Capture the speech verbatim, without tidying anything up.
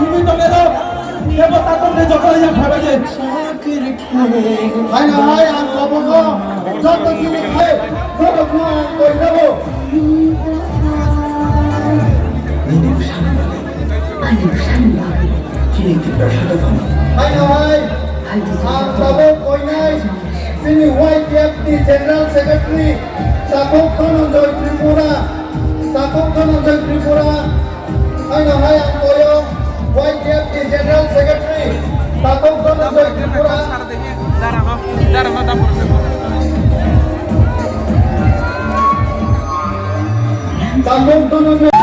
himwi tongnai rok, kebo takhuk ni joto ya phaibai de. Haino hai ang kobogo joto chini khai, borok no ang koi jago. Nini bwsani bagwi, ani bwsani bagwi, chini Tiprasa dophano. Haino hai ang tabuk koinai chini Y T F ni General Secretary Takhuk Dhananjay Tripura, Takhuk Dhananjay Tripura. Haino hai ang koyo Y T F ni General Secretary Takhuk Dhananjay Tripura. Takhuk Dhananjay